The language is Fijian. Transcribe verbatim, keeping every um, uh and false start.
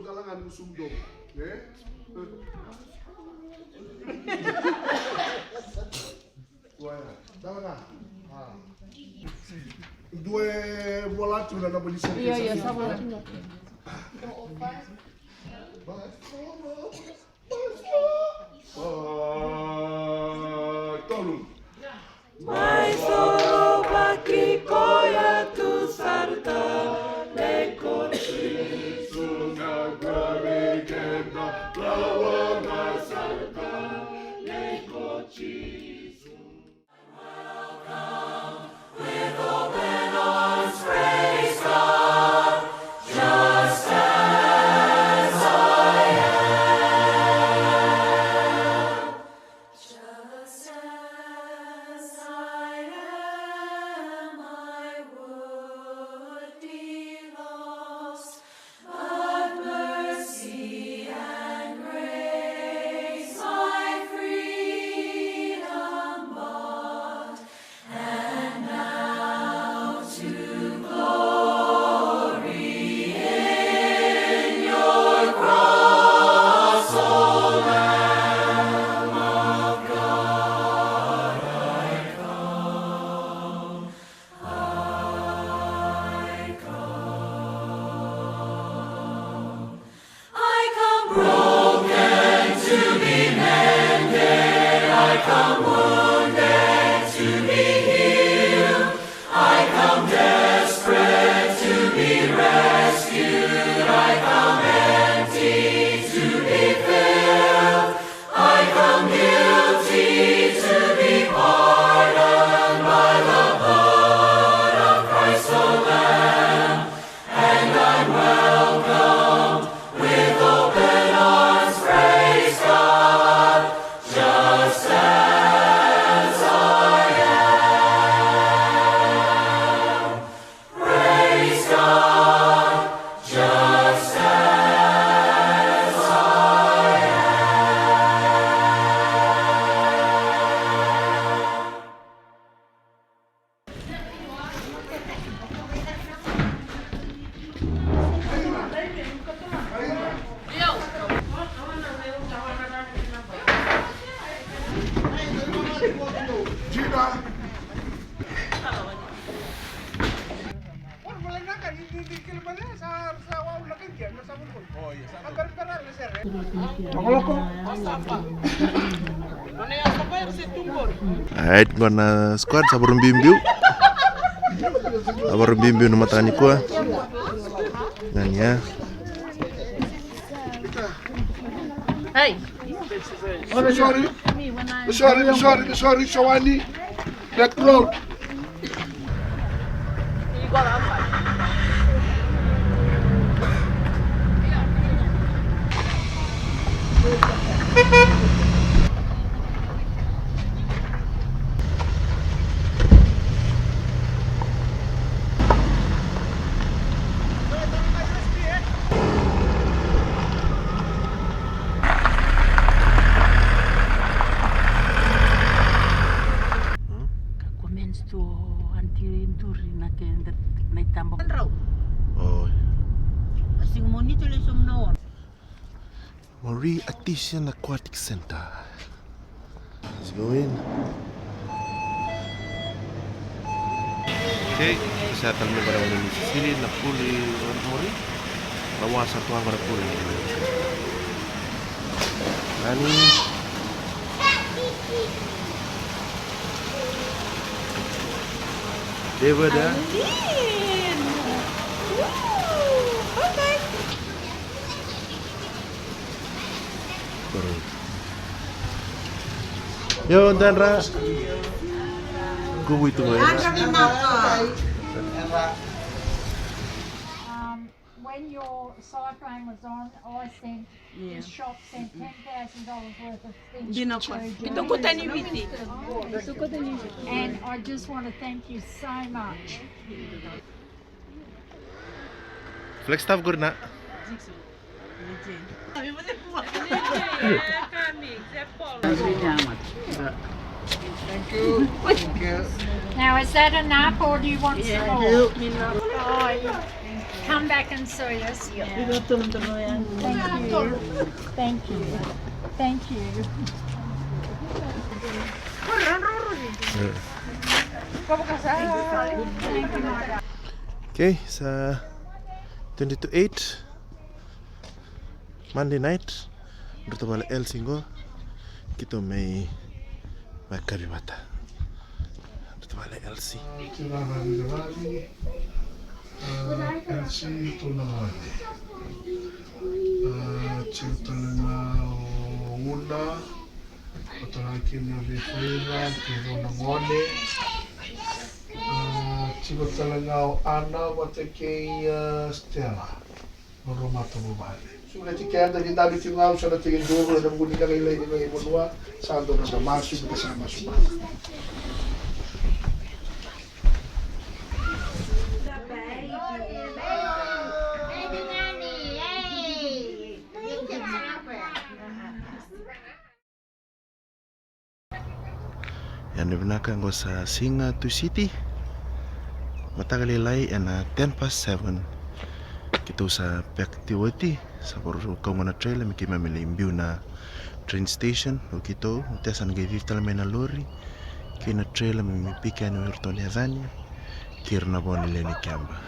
Kala ga ni gusu mudou. E? Koya. Dala ga. A. Dua e vola tu na naba ni sere. Io, io, sa vola tu. Mai tolu. Mai sorovaki koya tu sara tale ko Jisu, na qori keda rawa ga sara tale ko Jisu. Welcome with open arms, praise God, just as I am. Just as I am, I would be lost, but mercy and grace my freedom bought. And now to glory in your cross, O Lamb of God, I come, I come. I come broken to be mended. I come wounded to be healed. I come desperate to be rescued. I come empty to be filled. I come guilty to be pardoned by the blood of Christ the Lamb. And I'm welcome with open arms, praise God, just as I am. Praise God, just as I am. Alright, qo na squad sa varu biubiu. Sa varu biubiu na mataka nikua. Gania. Hey. Sorry. Sorry, sorry, sorry, Sawani. Back road. Ka comments tu o Aunty Duri na ke na itaba. Oi. A siga mo ni tele som na on. Moree Artesian Aquatic Centre. Let's go in. Okay, sa tale mai qo na vanua ni sisili na pool i Moree. Na wa sa tu ga qo na pool. Nani? David, eh? Eileen! Woo! Bye-bye! Yo, Dandra. Go with the way. Um, when your cyclone was on, I sent, the shop sent ten thousand dollars worth of things to Joe Jones. And I just want to thank you so much. Flagstaff qori na. Thank you. Thank you. Now, is that enough, or do you want some more? Thank you. Come back and show us. Thank you. Thank you. Thank you. Okay, sa twenty to eight. Monday night, drau tavale Elsie qo, keitou mai vakavi vata. Drau tavale Elsie. Tiko na ravi, ravi. Ah, Elsie, tu na ravi. Ah, tiko tale ga o Una, o tale ga kina vei Faira, kei rau na gone. Ah, tiko tale ga o Ana vata kei, ah, Stella. Nodra matavuvale. Sureti keda ni dabe tiko ga au sa na tekiduru ena vuku ni ka lailai ni vanua. Sa dua na masu, ka sa masu. Yadra vinaka, qo sa siga Tusiti. Mataka lailai ena ten past seven. Keitou sa pack tiko oti, sa vakarau kauga na trailer me keimami lai biu na train station. O keitou, o Tesa na qai cici tale mai na lori kei na trailer me mai pick yani o iratou na yacani kei ira na vo ni lewe ni keba.